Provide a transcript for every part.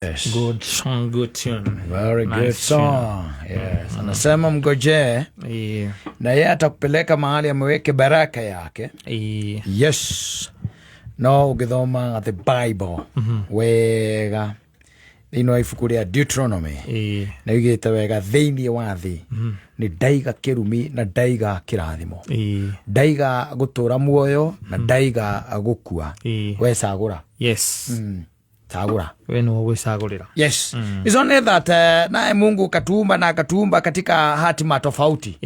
Yes. Good song, good tune. Very Nice good song. Yes. Anasema mgojee na yeye atakupeleka mahali ameweke baraka yake. Yes. No ũngĩthoma the Bible wega thĩinĩ wa ibuku rĩa Deuteronomy na yugĩte wega thĩinĩ wa thĩ nĩ ndaiga kĩrumi na ndaiga kĩrathimo, ndaiga gũtũra muoyo na ndaiga gũkua. We cagũra. Cagũra. We nĩwe gwĩcagũrĩra. Yes. It's only that naye Mungu katuumba na akatuumba katika hatima tofauti.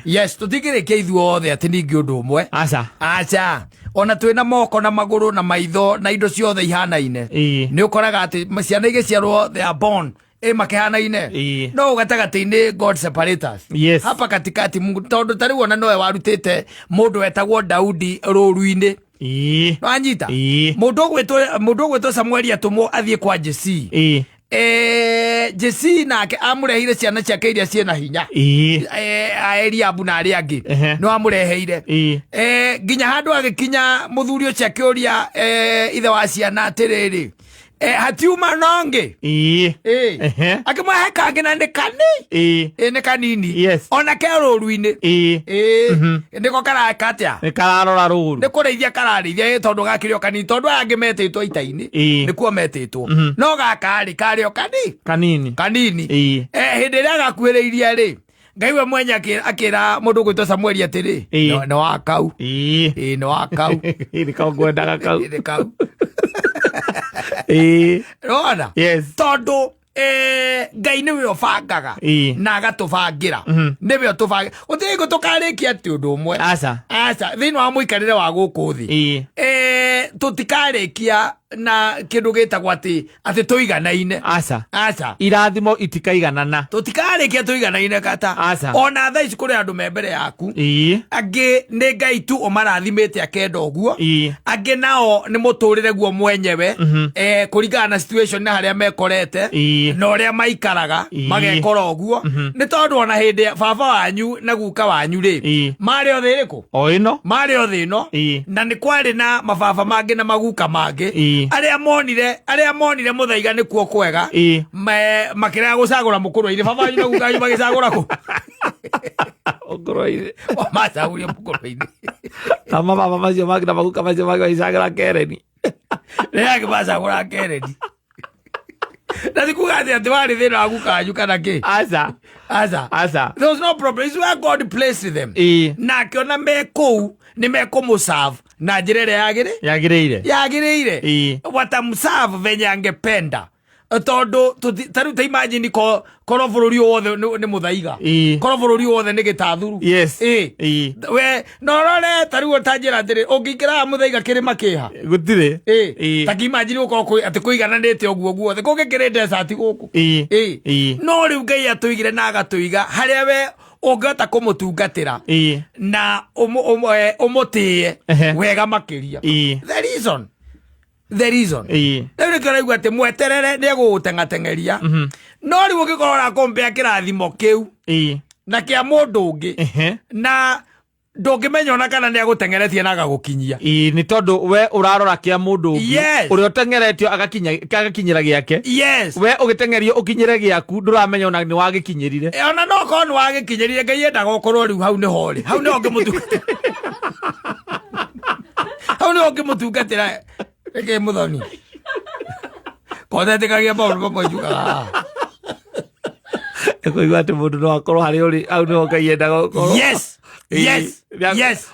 Yes, tũtingĩrĩkia ithuothe atĩ ningĩ ũndũ ũmwe. Aca. Aca, ona twĩna moko na magũrũ na maitho na indo ciothe ihanaine, nĩ ũkoraga atĩ ciana igĩciarwo, they are born makĩhanaine. No gatagatĩ-inĩ God separate us. Hapa katikati Mungu, tondũ ta rĩu ona nowe warutĩte mũndũ wetagwo Daudi rũru-inĩ. Nwanyita? Mũndũ ũgwĩtwo Samueli atũmwo athiĩ kwa Jesi. Jesi nake amũreheire ciana ciake iria ciĩna hinya, a Eliabu na arĩa angĩ. Nĩ amũreheire. Nginya handũ agĩkinya mũthuri ũcio akĩũria ithe wa ciana atĩrĩrĩ, hatiuma nongĩ? Akĩmũhe kangĩ na nĩ kani. Nĩ kanini. Ona ke rũru-inĩ. Nĩko karaka atĩa? Nĩ kararora rũru. Nĩ kũrĩithia kararĩithia, tondũ gakĩrĩ o kanini, tondũ aya angĩ metĩtwo ita-inĩ. Nĩkuo metĩtwo, no gaka rĩ karĩ o kani. Kanini. Kanini. Hĩndĩ ĩrĩa gakuhĩrĩirie rĩ, Ngai we mwenye akĩra mũndũ ũgwĩtwo Samueli atĩrĩ, "Nĩ wa kau." Nĩ wa kau. Nĩ kau ngwendaga kau. Nĩ kau. Rona? Yes. Tondũ Ngai nĩwe ũbangaga na agatũbangĩra, nĩwe ũtũbangĩra, gũtirĩ hingo tũkarĩkia atĩ ũndũ ũmwe. Aca. Aca, thĩinĩ wa mũikarĩre wa gũkũ thĩ, tũtikarĩkia na kĩndũ gĩtagwo atĩ tũiganaine. Aca. Aca. Irathimo itikaiganana. Tũtikarĩkia tũiganaine kata. Aca. Ona thaa ici kũrĩ andũ me mbere yaku, angĩ nĩ Ngai tu ũmarathimĩte akenda ũguo, angĩ nao nĩ mũtũrĩre guo mwenyewe, kũringana na situation na harĩa mekorete na ũrĩa maikaraga, magekora ũguo. Nĩ tondũ ona hĩndĩ ya baba wanyu na guka wanyu rĩ, marĩ o thĩ ĩrĩkũ? O ĩno. Marĩ o thĩ ĩno. Na nĩ kwarĩ na mababa mangĩ na maguka mangĩ arĩa monire mũthaiga nĩkuo kwega, makĩrega gũcagũra mũkũrwe-inĩ. Baba wanyu na guka wanyu magĩcagũra kũ? Ũkũrũ-inĩ. Macagũrie mũkũrwe-inĩ. Na mababa macio mangĩ na maguka macio mangĩ magĩcagũra kereni. Rĩrĩa angĩ macagũra kereni, na ti kuga atĩ warĩ thĩna wa guka wanyu kana kĩ. Aca. Aca. Aca. There was no problem. It's where God placed them. Na akĩona me kũu nĩ mekũmũserve na njĩra ĩrĩa yagĩrĩ Yagĩrĩire. Yagĩrĩire. Watamserve venye angependa, tondũ ta rĩu ta imagine korwo bũrũri ũyũ wothe nĩ mũthaiga, korwo bũrũri ũyũ wothe nĩ gĩtathuru. We no rore ta rĩu ta njĩra atĩrĩ, ũngĩingĩra haha mũthaiga kĩrĩma kĩha? Gũtirĩ. Ta imagine gũkorwo atĩ kũigananĩte ũguo guothe, kũngĩ kĩrĩ desert gũkũ. No rĩu Ngai atũigire na agatũiga harĩa we ũngĩhota kũmũtungatĩra na ũmũtĩe wega makĩria. The reason rĩu nĩkĩo raigua atĩ mweterere nĩ egũgũteng'ateng'eria. No rĩu ũngĩkorwo ũrakũmbĩa kĩrathimo kĩu na kĩa mũndũ ũngĩ, na ndũngĩmenya ona kana nĩ agũteng'eretie na agagũkinyia. Nĩ tondũ we ũrarora kĩa mũndũ ũngĩ, ũrĩa ũteng'eretio agakinyĩra gĩake. We ũgĩteng'erio ũkinyĩre gĩaku, ndũramenya ona nĩ wagĩkinyĩrire. Ona no korwo nĩ wagĩkinyĩrire, Ngai endaga ũkorwo rĩu hau nĩho rĩ, hau nĩho ũngĩmũtungatĩra, hau nĩho ũngĩmũtungatĩra. Rĩkĩ mũthoni kotetĩkagia maũndũ mamwe njugaga haha? Kũigua atĩ mũndũ no akorwo harĩa ũrĩ, hau nĩho Ngai endaga ũkorwo.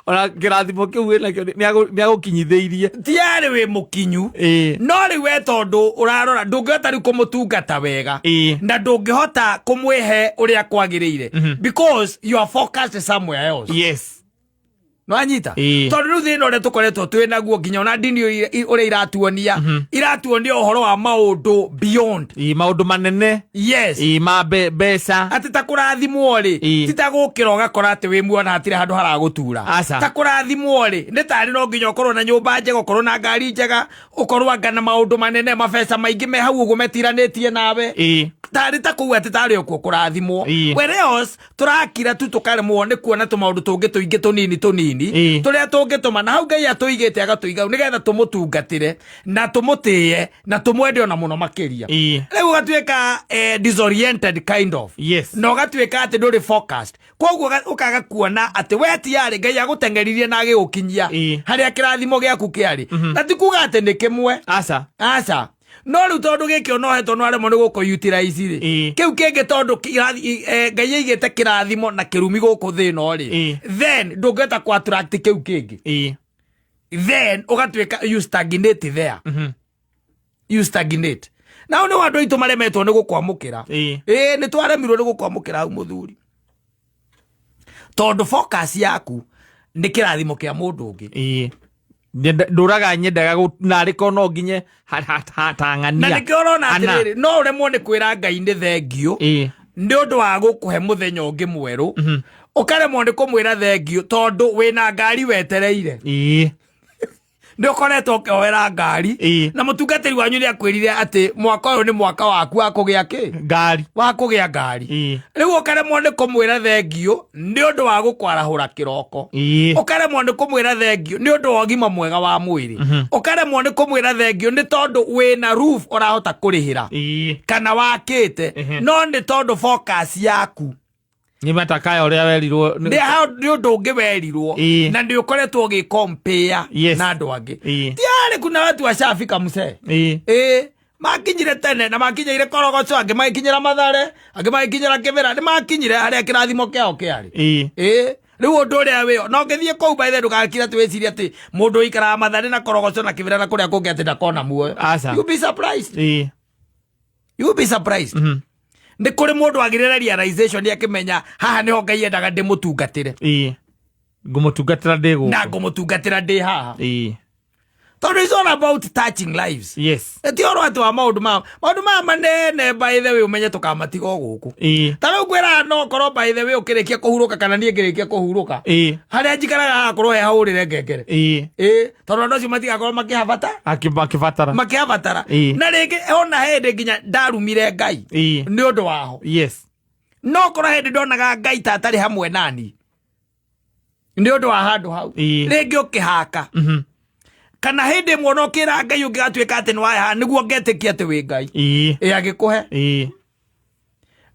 Ona kĩrathimo kĩu wĩnakĩo nĩ agũkinyithĩirie. Tiarĩ wĩ mũkinyu. No rĩu we tondũ ũrarora ndũngĩhota rĩu kũmũtungata wega na ndũngĩhota kũmwĩhe ũrĩa kwagĩrĩire because you are focused somewhere else. Nwanyita? Tondũ rĩu thĩna ũrĩa tũkoretwo twĩ naguo, nginya ona ndini ũrĩa iratuonia, iratuonia ũhoro wa maũndũ beyond. Maũndũ manene. Ma mbeca. Atĩ ta kũrathimwo rĩ, ti ta gũkĩra ũgakora atĩ wĩ muona hatirĩ handũ haragũtura. Aca. Ta kũrathimwo rĩ, nĩ tarĩ no nginya ũkorwo na nyũmba njega, ũkorwo na ngari njega, ũkorwo anga na maũndũ manene, mabeca maingĩ me hau ũguo metiranĩtie nawe. Tarĩ ta kũu atĩ tarĩ okuo kũrathimwo. Whereas tũrakira tu tũkaremwo nĩ kuona tũmaũndũ tũngĩ tũingĩ tũnini tũnini tũrĩa tũngĩtũma na hau Ngai atũigĩte agatũiga hau nĩgetha tũmũtungatĩre na tũmũtĩe na tũmwende ona mũno makĩria. Rĩu ũgatuĩka disoriented kind of. Na ũgatuĩka atĩ ndũrĩ focused, koguo ũkaga kuona atĩ we tiarĩ Ngai agũteng'eririe na agĩgũkinyia harĩa kĩrathimo gĩaku kĩarĩ. Na ti kuga atĩ nĩ kĩmwe. Aca. Aca, no rĩu tondũ gĩkĩ ona ũhetwo no aremwo nĩ gũkũ utilize rĩ, kĩu kĩngĩ tondũ Ngai aigĩte kĩrathimo na kĩrumi gũkũ thĩ ĩno rĩ, then ndũngĩhota kũ attract kĩu kĩngĩ. Then ũgatuĩka you stagnate there. You stagnate. Nao nĩ andũ aitũ maremetwo nĩ gũkwamũkĩra. Ĩĩ, nĩ twaremirwo nĩ gũkwamũkĩra hau, mũthuri, tondũ focus yaku nĩ kĩrathimo kĩa mũndũ ũngĩ. Ĩĩ. Ndũraga nyendaga narĩ korwo no nginye Na tang'ania. Nĩkĩo ũrona Ana. atĩrĩrĩ, no ũremwo nĩ kwĩra Ngai nĩ thengiũ nĩ ũndũ wa gũkũhe mũthenya ũngĩ mwerũ. Ũkaremwo nĩ kũmwĩra thengiũ tondũ wĩna ngari wetereire. Nĩ ũkoretwo ũkĩhoera ngari. Na mũtungatĩri wanyu nĩ akwĩrire atĩ mwaka ũyũ nĩ mwaka waku wa kũgĩa kĩ? Ngari. Wa kũgĩa ngari. Rĩu ũkaremwo nĩ kũmwĩra thengiũ nĩ ũndũ wa gũkwarahũra kĩroko. Ũkaremwo nĩ kũmwĩra thengiũ nĩ ũndũ wa ũgima mwega wa mwĩrĩ. Ũkaremwo nĩ kũmwĩra thengiũ nĩ tondũ wĩna roof ũrahota kũrĩhĩra kana wakĩte. No nĩ tondũ focus yaku Nĩ matakaya ũrĩa werirwo nĩ nĩ ũndũ ũngĩ werirwo. Na nĩ ũkoretwo ũgĩkompea na andũ angĩ. Tiarĩ kuna watu washafika msee. Ĩĩ, makinyire tene na makinyĩire Korogoco, angĩ magĩkinyĩra Mathare, angĩ magĩkinyĩra Kĩbĩra. Nĩ makinyire harĩa kĩrathimo kĩao kĩarĩ. Ĩĩ, rĩu ũndũ ũrĩa wĩyo na ũngĩthiĩ kũu by the way, ndũgakire atĩ wĩcirie atĩ mũndũ ũikaraga Mathare na Korogoco na Kĩbĩra na kũrĩa kũngĩ atĩ ndakona muoyo. Aca. You be surprised. You be surprised. Nĩ kũrĩ mũndũ wagĩrĩre realization akĩmenya haha nĩho Ngai endaga ndĩmũtungatĩre. Ngũmũtungatĩra ndĩ gũkũ. Na ngũmũtungatĩra ndĩ haha. Tondũ it's all about touching lives. Ti ũhoro atĩ wa maũndũ maya, maũndũ maya manene, by the way, ũmenye tũkamatiga o gũkũ. Ta rĩu ngwĩraga, no korwo by the way ũkĩrĩkia kũhurũka kana niĩ ngĩrĩkia kũhurũka, harĩa njikaraga hagakorwo he hahũrĩre ngengere. Ĩĩ, tondũ andũ acio matigakorwo makĩhabata. Makĩbatara. Makĩhabatara. Na rĩngĩ ona hĩndĩ nginya ndarumire Ngai nĩ ũndũ waho. No korwo hĩndĩ ndonaga Ngai ta atarĩ hamwe nani nĩ ũndũ wa handũ hau. Rĩngĩ ũkĩhaka kana hĩndĩ ĩmwe ona ũkĩra Ngai ũngĩgatuĩka atĩ nĩ wayaha nĩguo ngetĩkia atĩ wĩ Ngai. Ĩ agĩkũhe.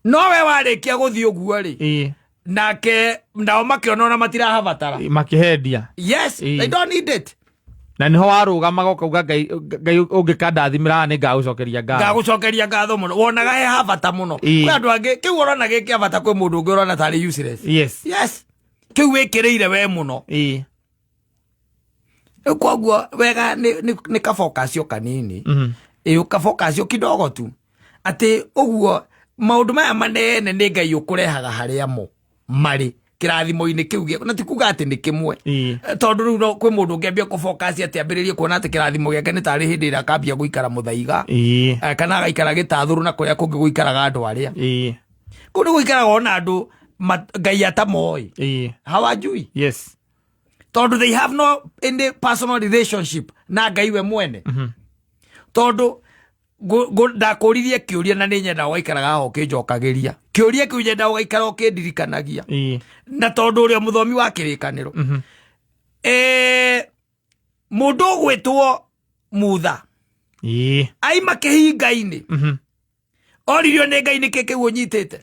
No we warĩkia gũthiĩ ũguo rĩ, nake nao makĩona ona matirahabatara. Makĩhendia. Yes, they don't need it. Na niho warũgamaga ũkauga, Ngai, Ngai, ũngĩkandathimĩra haha nĩ ngagũcokeria ngatho. Ngagũcokeria ngatho mũno. Wonaga he habata mũno. Kwĩ andũ angĩ kĩu ũrona gĩ kĩa bata, kwĩ mũndũ ũngĩ ũrona tarĩ useless. Yes, kĩu wĩkĩrĩire we mũno. Rĩu koguo wega nĩ kabokacio kanini. Ĩ, kabokacio kidogo tu, atĩ ũguo maũndũ maya manene nĩ Ngai ũkũrehaga harĩa mo marĩ kĩrathimo-inĩ kĩu na ti kuga atĩ nĩ kĩmwe. Tondũ rĩu no kwĩ mũndũ ũngĩambia kũfocus atĩ ambĩrĩrie kuona atĩ kĩrathimo gĩake nĩ tarĩ hĩndĩ ĩrĩa akambia gũikara mũthaiga, kana agaikara gĩtathũrũ na kũrĩa kũngĩ gũikaraga andũ arĩa kũu nĩ gũikaraga ona andũ Ngai atamoĩ. Hawajui. Tondũ they have no any personal relationship na Ngai we mwene. Tondũ ndakũririe kĩũria na nĩ nyenda ũgaikaraga haha ũkĩnjokagĩria kĩũria kĩu, nyenda ũgaikara ũkĩndirikanagia. Na tondũ ũrĩa mũthomi wa kĩrĩkanĩro, mũndũ ũgwĩtwo Mutha aima kĩhinga-inĩ, oririo nĩ Ngai nĩkĩ kĩu ũnyitĩte.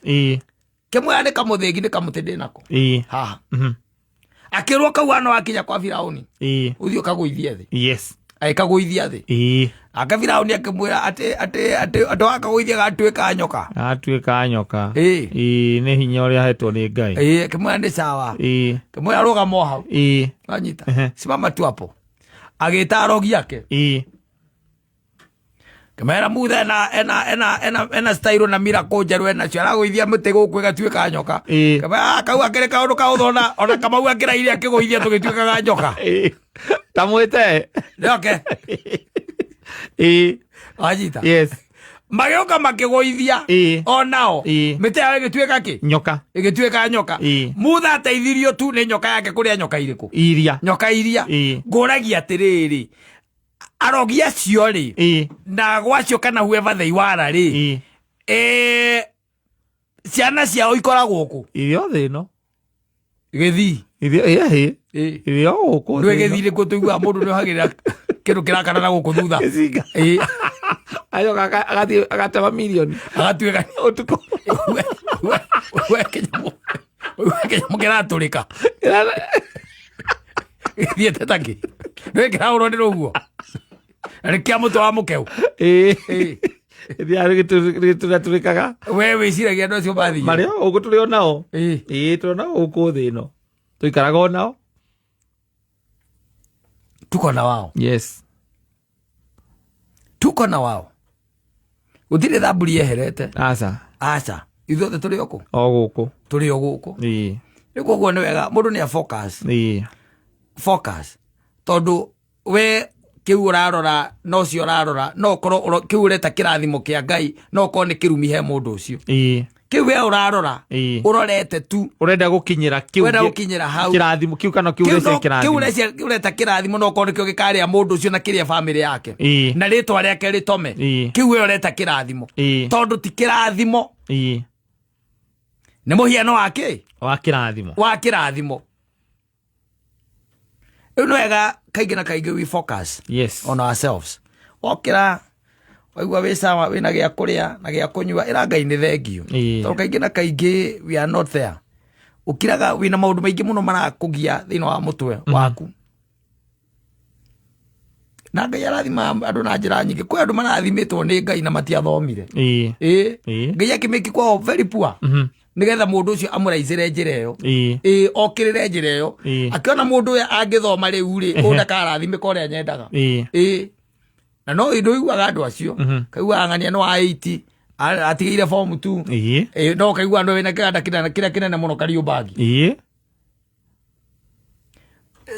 Kĩmwĩra nĩ kamũthĩgi, nĩ kamũtĩ ndĩ nako haha. Akĩrwo kau ano akinya kwa Firauni, ũthiĩ ũkagũithie thĩ. Agĩkagũithia thĩ. Ake Firauni akĩmwĩra atĩ andũ akagũithia gatuĩka nyoka. Atuĩka nyoka. Ĩĩ, nĩ hinya ũrĩa ahetwo nĩ Ngai. Ĩĩ, akĩmwĩra nĩ sawa. Akĩmwĩra rũgama o hau. Wanyita? Simama tu hapo. Agĩta arogi ake. Kĩmera Mutha ena style na miracle njerũ enacio, aragũithia mũtĩ gũkũ ĩgatuĩka nyoka. Kĩmera, "Ah, kau akĩrĩ kaũndũ kahũthũ, ona Kamau akĩraire akĩgũithia tũgĩtuĩkaga nyoka." Ta mwĩte. Nĩoke. Wanyita? Yes. Magĩũka makĩgũithia onao. Mĩtĩ yao ĩgĩtuĩka kĩ? Nyoka. Ĩgĩtuĩka nyoka. Mutha ateithirio tu nĩ nyoka yake kũrĩa nyoka irĩkũ? Iria. Nyoka iria. Ngũragia atĩrĩrĩ, arogi acio rĩ, na gwacio kana whoever they were rĩ, Ciana ciao ikoragwo kũ? Irio thĩ ĩno. Gĩthii. Irio ĩĩ. Ĩ. Irio gũkũ. Ndwĩ gĩthii nĩkuo tũiguaga mũndũ nĩ ohagĩrĩra kĩndũ kĩrakana na gũkũ thutha. Gĩcinga. Ĩ. Acoka agathiĩ agatema mirioni. Agatuĩka Ũtukũ. we kĩnyamũ, we kĩnyamũ kĩratũrĩka gĩthiĩte takĩ ndwĩ kĩrahũrwo nĩ rũguo na nĩ kĩa mũtwe wa mũkeu. Ĩĩ. Ĩ. Ĩthiaga rĩgĩtũratũrĩkaga. We wĩciragia andũ acio mathiĩ Marĩ o gũkũ tũrĩ o nao. Ĩ. Ĩĩ, tũrĩ o nao gũkũ thĩ ĩno. Tũikaraga o nao. Tuko na wao. Yes. Tuko na wao, gũtirĩ thamburi yeherete. Aca. Aca, ithuothe tũrĩ o kũ? O gũkũ. Tũrĩ o gũkũ. Ĩĩ. Rĩu koguo nĩ wega mũndũ nĩ a focus. Ĩĩ. Focus, tondũ we kĩu ũrarora no cio ũrarora, no ũkorwo kĩu ũreta kĩrathimo kĩa Ngai no ũkorwo nĩ kĩrumi he mũndũ ũcio. Ĩĩ. Kĩu we ũrarora, Ĩĩ. ũrorete tu. Ũrenda gũkinyĩra kĩu. Ũrenda gũkinyĩra hau. Kĩrathimo kĩu kana kĩu Kĩu ũrecia kĩu kĩrathimo. ũreta kĩrathimo no ũkorwo nĩkĩo gĩkarĩa mũndũ ũcio na kĩrĩa bamĩrĩ yake Ĩĩ. na rĩtwa rĩake rĩtome. Ĩĩ. Kĩu we ũreta kĩrathimo, Ĩĩ. tondũ ti kĩrathimo, Ĩĩ. nĩ mũhiano wa kĩ? Wa kĩrathimo. Wa kĩrathimo. Rĩu nĩ wega kaingĩ na kaingĩ we focus on ourselves. Okĩra waigua wĩ sawa, wĩna gĩa kũrĩa na gĩa kũnyua, ĩra Ngai nĩ thengiũ. Tondũ kaingĩ na kaingĩ we are not there, ũkiraga wĩna maũndũ maingĩ mũno marakũgia thĩinĩ wa mũtwe waku, na Ngai arathima andũ na njĩra nyingĩ. Kwĩ andũ marathimĩtwo nĩ Ngai na matiathomire. Ĩĩ. Ĩ. Ngai akĩmĩki kwao very poor, nĩgetha mũndũ ũcio amũraicĩre njĩra ĩyo. Ĩĩ. Ĩ, okĩrĩre njĩra ĩyo. Akĩona mũndũ ũyũ angĩthoma rĩu rĩ, ũyũ ndakarathimĩka ũrĩa nyendaga. Ĩĩ. Ĩ, na no ndũiguaga andũ acio, kaiguaga ng'ania no wa 80 atigĩire form 2. Ĩĩ. Ĩ, no kaigua andũ wĩna kĩganda kĩnene kĩrĩa kĩnene mũno Kariũmbangi. Ĩĩ.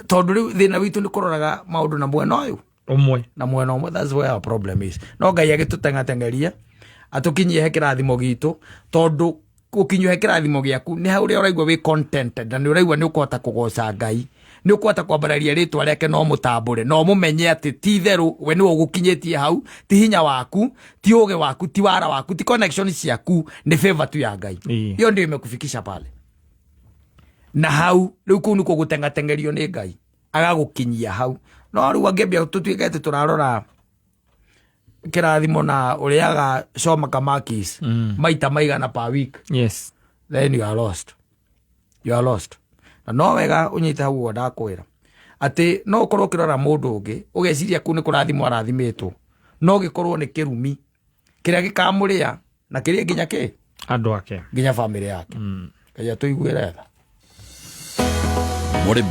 Tondũ rĩu thĩna witũ nĩ kũroraga maũndũ na mwena ũyũ Ũmwe. Na mwena ũmwe. That's where our problem is. No Ngai agĩtũteng'ateng'eria atũkinyie he kĩrathimo gitũ, tondũ gũkinyio he kĩrathimo gĩaku nĩ hau ũrĩa ũraigua wĩ contented na nĩ ũraigua nĩ ũkũhota kũgoca Ngai, nĩ ũkũhota kwambararia rĩtwa rĩake, no mũtambũre no mũmenye atĩ ti itherũ we nĩwe ũgũkinyĩtie hau, ti hinya waku, ti ũgĩ waku, ti wara waku, ti connection ciaku, nĩ favor tu ya Ngai. Hiyo ndio imekufikisha pale na hau rĩu kũu nĩkuo gũteng'ateng'erio nĩ Ngai agagũkinyia hau. No rĩu angĩambia tũtuĩke atĩ tũrarora kĩrathimo na ũrĩaga coma kamakis maita maigana per week, then you are lost, you are lost. Na no wega ũnyite hau ũguo ndakwĩra atĩ no ũkorwo ũkĩrora mũndũ ũngĩ ũgeciria kũu nĩ kũrathimwo arathimĩtwo, no gĩkorwo nĩ kĩrumi kĩrĩa gĩkamũrĩa na kĩrĩe nginya kĩ? Andũ ake. Nginya bamĩrĩ yake. Ngai atũiguĩre tha. Mũrĩmi.